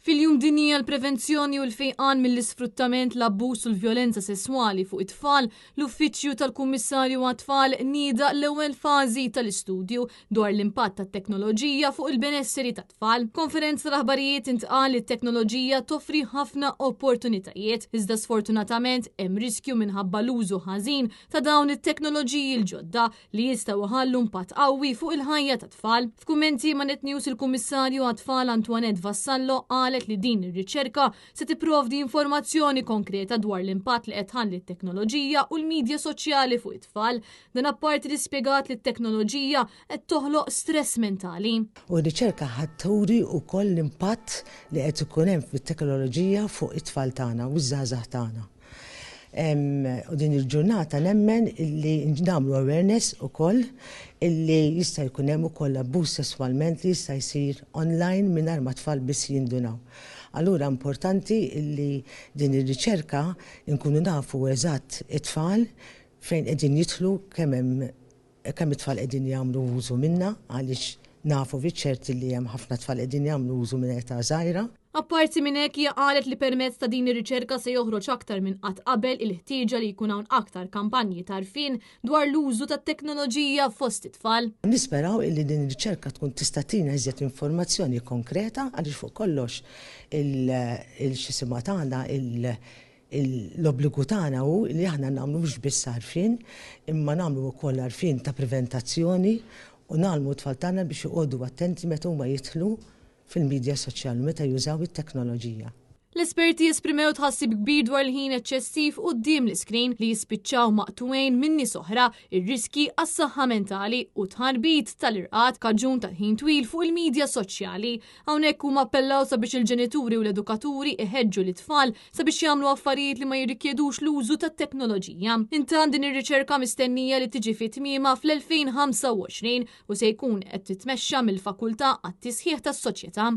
Fil-Jum Dinji għall-Prevenzjoni u l-Fejqan mill-Isfruttament, l-Abbuż u l-Vjolenza Sesswali fuq it-Tfal, l-Uffiċċju tal-Kummissarju għat-Tfal nieda l-ewwel fażi tal-istudju dwar l-impatt tat-teknoloġija fuq il-benesseri tat-tfal. Konferenza tal-aħbarijiet intqal li t-teknoloġija toffri ħafna opportunitajiet, iżda sfortunatament hemm riskju minħabba l-użu ħażin ta' dawn it-teknoloġiji l-ġodda li jistgħu jħallu impatt qawwi fuq il-ħajja tat-tfal. F'kummenti ma' Net News il-Kummissarju għat-Tfal Antoinette Vassallo qalet li din ir-riċerka se tipprovdi informazzjoni konkreta dwar l-impatt li qed tħalli t-teknoloġija u l-midja soċjali fuq it-tfal. Dan apparti li spjegat li t-teknoloġija qed toħloq stress mentali. U r-riċerka ħa turi wkoll l-impatt li qed ikun hemm fit-teknoloġija fuq it-tfal tagħna u ż-żgħażagħ tagħna. U din il-ġurnata nemmen illi nagħmlu awareness ukoll illi jista' jkun hemm ukoll abbuż sesswalment li jista' jsir online mingħajr ma tfal biss jindunaw. Allura importanti illi din ir-riċerka nkunu nafu eżatt it-tfal fejn qegħdin jidħlu, kemm hemm, kemm it-tfal qegħdin jagħmlu użu minnha, għaliex nafu fiċ-ċert li hemm ħafna tfal qegħdin jagħmlu użu minn età żgħira. Apparti minn hekk, hija qalet li permezz ta' din ir-riċerka se joħroġ aktar minn qatt qabel il-ħtieġa li jkun hawn aktar kampanji t'għarfien dwar l-użu tat-teknoloġija fost it-tfal. Nisperaw illi din ir-riċerka tkun tista' tina iżjed informazzjoni konkreta, għaliex fuq kollox il-xisima tagħna, l-obbligu tagħna hu li aħna nagħmlu mhux biss għarfien, imma nagħmlu wkoll għarfien ta' preventazzjoni u nagħmlu t-tfal tagħna biex joqogħdu attenti meta huma jidħlu fil-medja soċjali, meta jużaw it-teknoloġija. L-esperti esprimew tħassib kbir dwar il-ħin eċċessiv quddiem l-iskrin li jispiċċaw maqtugħin minn nies oħra, ir-riski għas-saħħa mentali u tħarbit tal-irqad kaġun tal-ħin twil fuq il-medja soċjali. Hawnhekk huma appellaw sabiex il-ġenituri u l-edukaturi iħeġġu lit-tfal sabiex jagħmlu affarijiet li ma jirrikjedux l-użu tat-teknoloġija. Intant din ir-riċerka mistennija li tiġi fi tmiemha fl-2025 u se jkun qed titmexxa mill-Fakultà għat-Tisħiħ tas-Soċjetà.